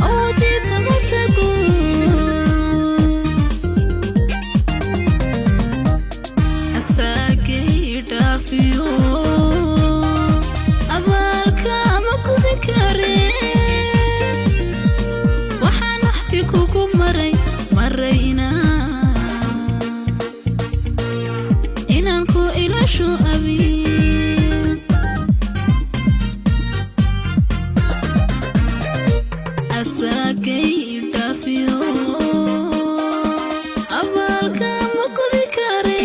Awoodii tamarta guud asaagay dhaafiyo, abaalka ma gudi kare. Waxaan axdi kugu maray maray inaan ku ilaasho abid. Asaagay dhaafiyo, abaalka ma gudi kare.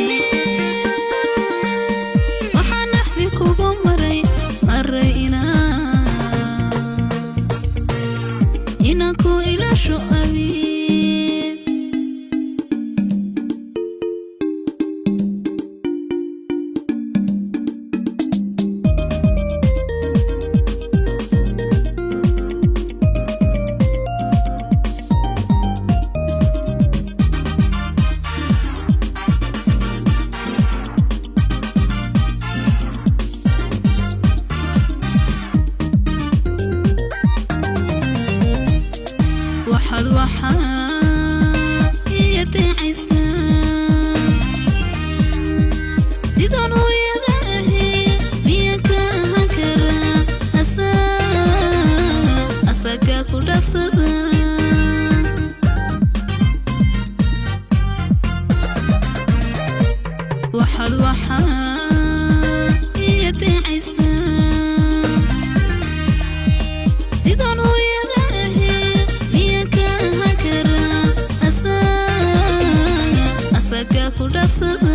Waxaan axdi kugu maray maray inaan ku ilaasho abid. Waxaad ii adeecaysaa sidaan hooyada ahe, miyaan ka ahaan karaa asagaa ku dhaafsada? Waxaad ii adeecaysaa sidaan hooyada ahe, miyaan ka ahaan karaa asagaa ku dhaafsada?